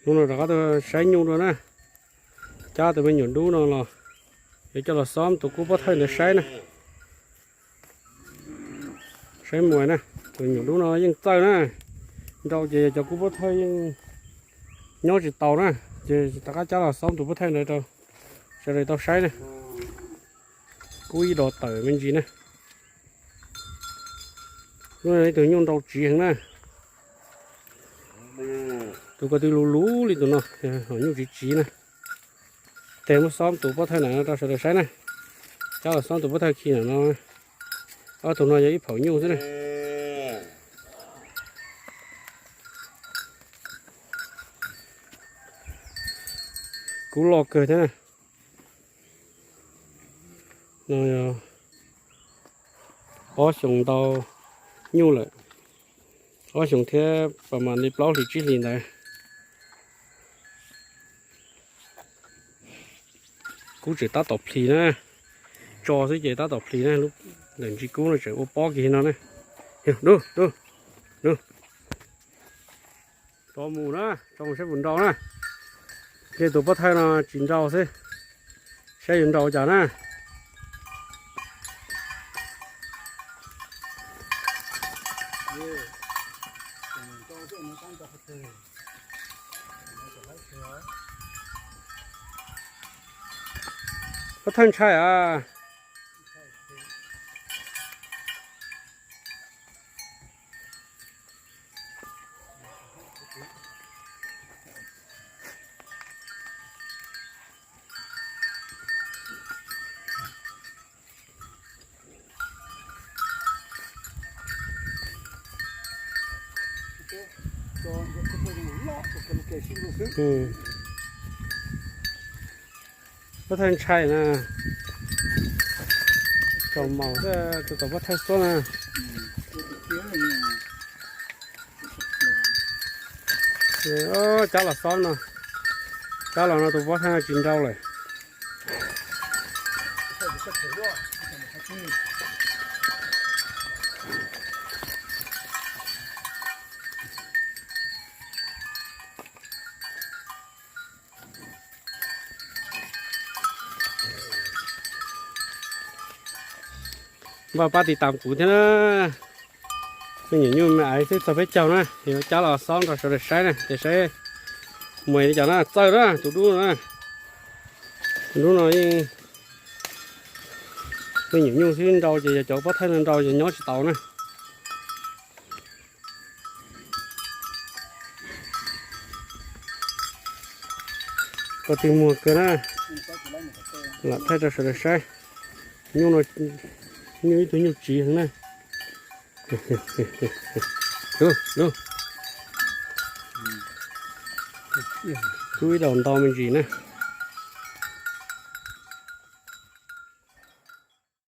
Hnub no rov qab tuaj saib nyuj dua na. Cab tus me nyuam dub no los yuav coj los xob tus kub pob thawj ntawd saib na. Saib muag na, tus me nyuam dub no yeej txawj na. Nrau ces yog cov kub pob thawj yeej nyob tsis tau na, ces rov qab cab los xob tus pob thawj ntawd rau sawv daws tau saib na. Kub ib dos tawm me ntsis na. Lub no ib tug nyuj nrau tsiv heev na. Tus ko tw lus lus li tus no, nyuj tsiv tsiv na. Tes muab xob tus pob thawj ntawm no rau sawv daws saib na. Cab los xob tus pob thawj khi ntawm no. Ob tug no yog ib phaum nyuj xwb na. Kub loj kawg thiab na. No yog ob xyoos ntau nyuj lawm, ob xyoos thiab pas mas li plaub hlis tsib hlis ntawd. Kub tseem tab tom plhis na, tso xwb ces tab tom plhis na, lub ntawm ntsis kub no tseem ua pob kiag no na. Dub, dub, dub. Tso mus na, tso mus saib puas nrau na. Nce tus pob thawj no tsis nrau xwb, saib yuav nrau cas na. Pob thawj ntshai a. Pob thawj ntshai na. Tsaus maus xwb, tus tau pob thawj xuab na. Cab los xob no, cab los no tus pob thawj tsis nrau lawm. Npaj pab tiv tam kuv thiab na. Me nyuam nyuj me aiv twb txog peb caug na, yuav cab los xob rau sawv daws saib na, ces saib mus li cas na, txawj na tus dub no na. Tus dub no yeej, me nyuam nyuj xwb nrau ces yog cov pob thawj no nrau ces nyob tsis tau na. Ko tw muag kawg na, lam thaij rau sawv daws saib. Nyuj no, nyuj ib tug nyuj tsiv heev na. Kub ib daus ntau me ntsis na.